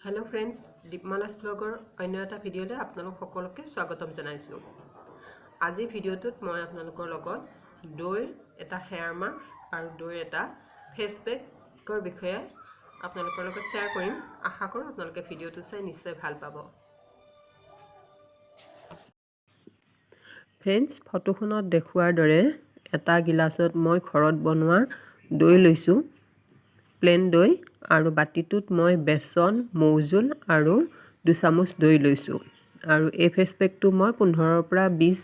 Hello' friends, দীপমালাছ ব্লগৰ অন্য এটা ভিডিঅ'লৈ আপোনালোক সকলোকে স্বাগতম জনাইছোঁ। আজিৰ ভিডিঅ'টোত মই আপোনালোকৰ লগত দৈৰ এটা হেয়াৰ মাস্ক আৰু দৈৰ এটা ফেচ পেকৰ বিষয়ে আপোনালোকৰ লগত শ্বেয়াৰ কৰিম। আশা কৰোঁ আপোনালোকে ভিডিঅ'টো চাই নিশ্চয় ভাল পাব। ফ্ৰেণ্ডছ, ফটোখনত দেখুওৱাৰ দৰে এটা গিলাচত মই ঘৰত বনোৱা দৈ লৈছোঁ, প্লেইন দৈ, আৰু বাতিটোত মই বেচন, মৌজোল আৰু 2 চামুচ দৈ লৈছোঁ। আৰু এই ফেচ পেকটো মই 15ৰ পৰা 20,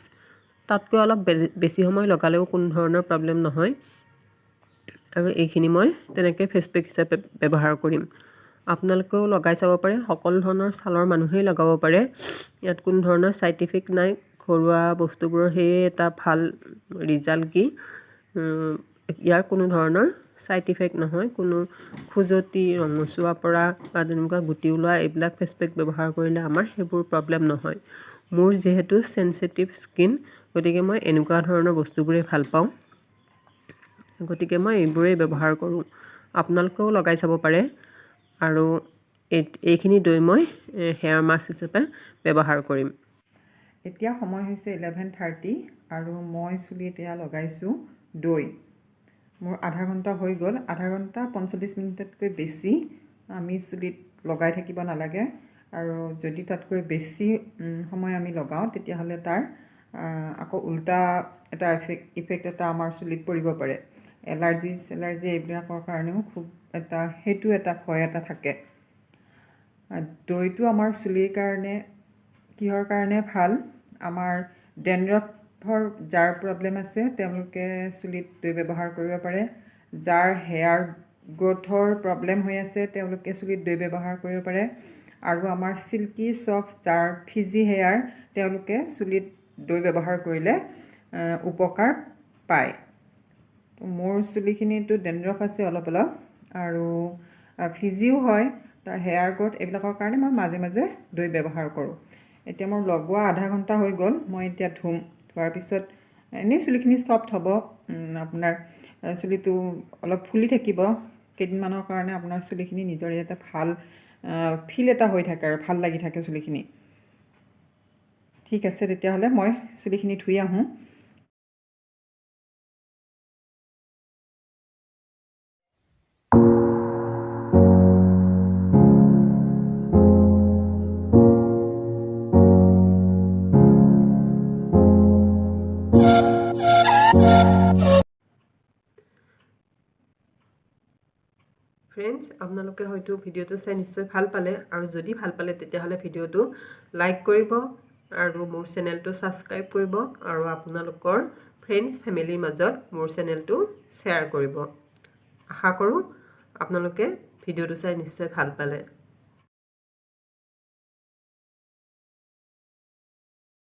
তাতকৈ অলপ বেছি সময় লগালেও কোনো ধৰণৰ প্ৰব্লেম নহয়। আৰু এইখিনি মই তেনেকৈ ফেচ পেক হিচাপে ব্যৱহাৰ কৰিম। আপোনালোকেও লগাই চাব পাৰে। সকলো ধৰণৰ ছালৰ মানুহেই লগাব পাৰে। ইয়াত কোনো ধৰণৰ ছাইড ইফেক্ট নাই। ঘৰুৱা বস্তুবোৰৰ সেয়ে এটা ভাল ৰিজাল্ট কি ইয়াৰ কোনো ধৰণৰ ছাইড ইফেক্ট নহয়। কোনো খজুৱতি, ৰঙচুৱা পৰা বা তেনেকুৱা গুটি ওলোৱা, এইবিলাক ফেচ পেক ব্যৱহাৰ কৰিলে আমাৰ সেইবোৰ প্ৰব্লেম নহয়। মোৰ যিহেতু চেনচিটিভ স্কিন, গতিকে মই এনেকুৱা ধৰণৰ বস্তুবোৰেই ভাল পাওঁ। গতিকে মই এইবোৰেই ব্যৱহাৰ কৰোঁ। আপোনালোকেও লগাই চাব পাৰে। আৰু এইখিনি দৈ মই হেয়াৰ মাস্ক হিচাপে ব্যৱহাৰ কৰিম। এতিয়া সময় হৈছে 11:30 আৰু মই চুলিত এয়া লগাইছোঁ দৈ। মোৰ আধা ঘণ্টা হৈ গ'ল। আধা ঘণ্টা 45 মিনিটতকৈ বেছি আমি চুলিত লগাই থাকিব নালাগে। আৰু যদি তাতকৈ বেছি সময় আমি লগাওঁ, তেতিয়াহ'লে তাৰ আকৌ উল্টা এটা ইফেক্ট এটা আমাৰ চুলিত পৰিব পাৰে। এলাৰ্জি চেলাৰ্জি এইবিলাকৰ কাৰণেও খুব এটা সেইটো এটা ভয় এটা থাকে। দৈটো আমাৰ চুলিৰ কাৰণে কিহৰ কাৰণে ভাল? আমাৰ ডেণ্ড্ৰফৰ যাৰ প্ৰব্লেম আছে, তেওঁলোকে চুলিত দৈ ব্যৱহাৰ কৰিব পাৰে। যাৰ হেয়াৰ গ্ৰ'থৰ প্ৰব্লেম হৈ আছে, তেওঁলোকে চুলিত দৈ ব্যৱহাৰ কৰিব পাৰে। আৰু আমাৰ চিল্কি ছফ্ট, যাৰ ফ্ৰিজি হেয়াৰ, তেওঁলোকে চুলিত দৈ ব্যৱহাৰ কৰিলে উপকাৰ পায়। মোৰ চুলিখিনিতো ডেণ্ড্ৰফ আছে অলপ অলপ আৰু ফ্ৰিজিও হয়। তাৰ হেয়াৰ গ্ৰ'থ এইবিলাকৰ কাৰণে মই মাজে মাজে দৈ ব্যৱহাৰ কৰোঁ। এতিয়া মোৰ লগোৱা আধা ঘণ্টা হৈ গ'ল। মই এতিয়া ধুম। ধোৱাৰ পিছত এনেই চুলিখিনি ছফ্ট হ'ব, আপোনাৰ চুলিটো অলপ ফুলি থাকিব কেইদিনমানৰ কাৰণে। আপোনাৰ চুলিখিনি নিজৰে এটা ভাল ফিল এটা হৈ থাকে আৰু ভাল লাগি থাকে চুলিখিনি। ঠিক আছে, তেতিয়াহ'লে মই চুলিখিনি ধুই আহোঁ। ফ্ৰেণ্ডছ, আপোনালোকে হয়তো ভিডিঅ'টো চাই নিশ্চয় ভাল পালে। আৰু যদি ভাল পালে, তেতিয়াহ'লে ভিডিঅ'টো লাইক কৰিব আৰু মোৰ চেনেলটো ছাবস্ক্ৰাইব কৰিব আৰু আপোনালোকৰ ফ্ৰেণ্ডছ, ফেমিলিৰ মাজত মোৰ চেনেলটো শ্বেয়াৰ কৰিব। আশা কৰোঁ আপোনালোকে ভিডিঅ'টো চাই নিশ্চয় ভাল পালে।